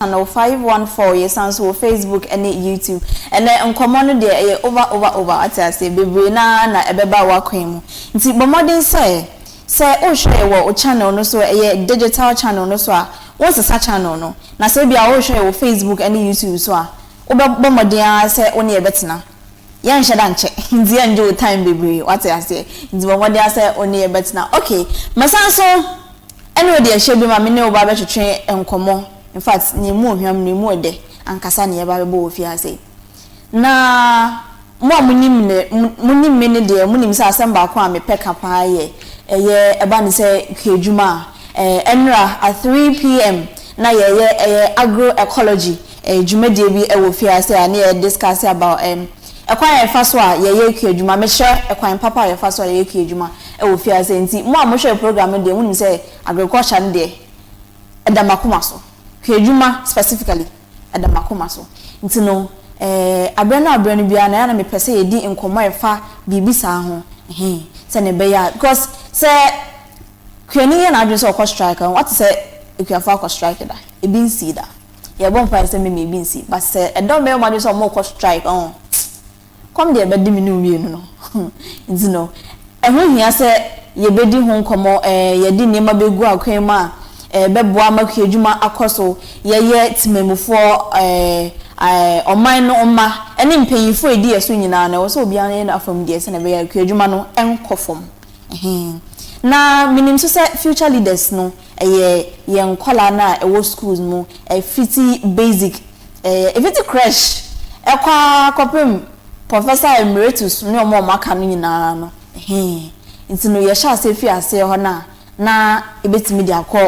Channel 514. Yɛsan so wɔ Facebook ne YouTube. Ɛnɛ nkɔmmɔ no deɛ, ɛyɛ over, over, over. Ate ase bebree naa na ɛbɛba w'akwan mu, nti bɔ mmɔden sɛ wohwɛ yɛ wɔ wo channel no so, ɛyɛ digital channel no so a, wonsesa channel no, na sɛ ebi a wohwɛ yɛ wɔ Facebook ne YouTube so a, wobɛbɔ mmɔden ara sɛ wo ne yɛbɛtena. Yɛnhyɛ da nkyɛ, nti yɛngye wo time bebree, wate aseɛ? Nti bɔ mmɔden ara sɛ wo ne yɛbɛtena. Okay, masan so ɛne wo deɛ ɛhyɛ bi ma me ne wo ba bɛtwetwe nkɔmmɔ. In fact, ne mu ohwam, ne mu ɛdɛ ankasa ne yɛba bɛbɔ wɔ fie ase. Na mo a monim ne monim me ne deɛ, monim sɛ asɛm baako a mepɛ ka paa yɛ ɛyɛ ɛba ne sɛ kuadwuma a ɛnra at 3 p.m. na yɛyɛ ɛyɛ agroecology dwumadie bi ɛwɔ fie ase a ne yɛ discuss about ɛkwan a yɛfa so a yɛyɛ kuadwuma. Mehyɛ ɛkwan papa a yɛfa so a yɛyɛ kuadwuma ɛwɔ fie ase. Nti mo a mohwɛ program no deɛ, monim sɛ agriculture no deɛ, ɛda makoma so. Kuadwuma specifically ɛda makoma so. Nti no abrɛ no biara na yɛn na mepɛ sɛ yɛdi nkɔmɔ a yɛfa biribi saa ho ɛhɛn sɛ ne ɛbɛyɛ a, because sɛ kuani yɛ n'adwene sɛ ɔkɔ strike a, wate sɛ ekuafo akɔ strike da? Ebi nsi da. Yɛbɔ mpa sɛ mímí ebi nsi, but sɛ ɛdɔm bɛyɛ wɔn adwene sɛ ɔmo kɔ strike, kɔm deɛ ɛbɛdi mi ne mmienu no. Nti no ɛho hia sɛ yɛbɛdi ho nkɔmɔ, yɛde nneɛma bɛgu akwan mu a bɛboa ama kuadwuma akɔ so. Yɛyɛ temamufoɔ, ɔman no mma ɛne mpanyinfoɔ a edi yɛ so nyinaa no, ɛwɔ sɛ obiara yɛ n'afam deɛ sɛ na ɛbɛyɛ kuadwuma no ɛnkɔ fam. Na minim nso sɛ future leaders no ɛyɛ yɛn nkɔlaa no a ɛwɔ schools mu, ɛfiti basic, ɛfiti crèche ɛkɔ akɔpem professor emeritus ne ɔmo a ɔmo aka no nyinaa no. Nti no yɛhyɛ ase fi aseɛ hɔ no a, na ebetumi de akɔ.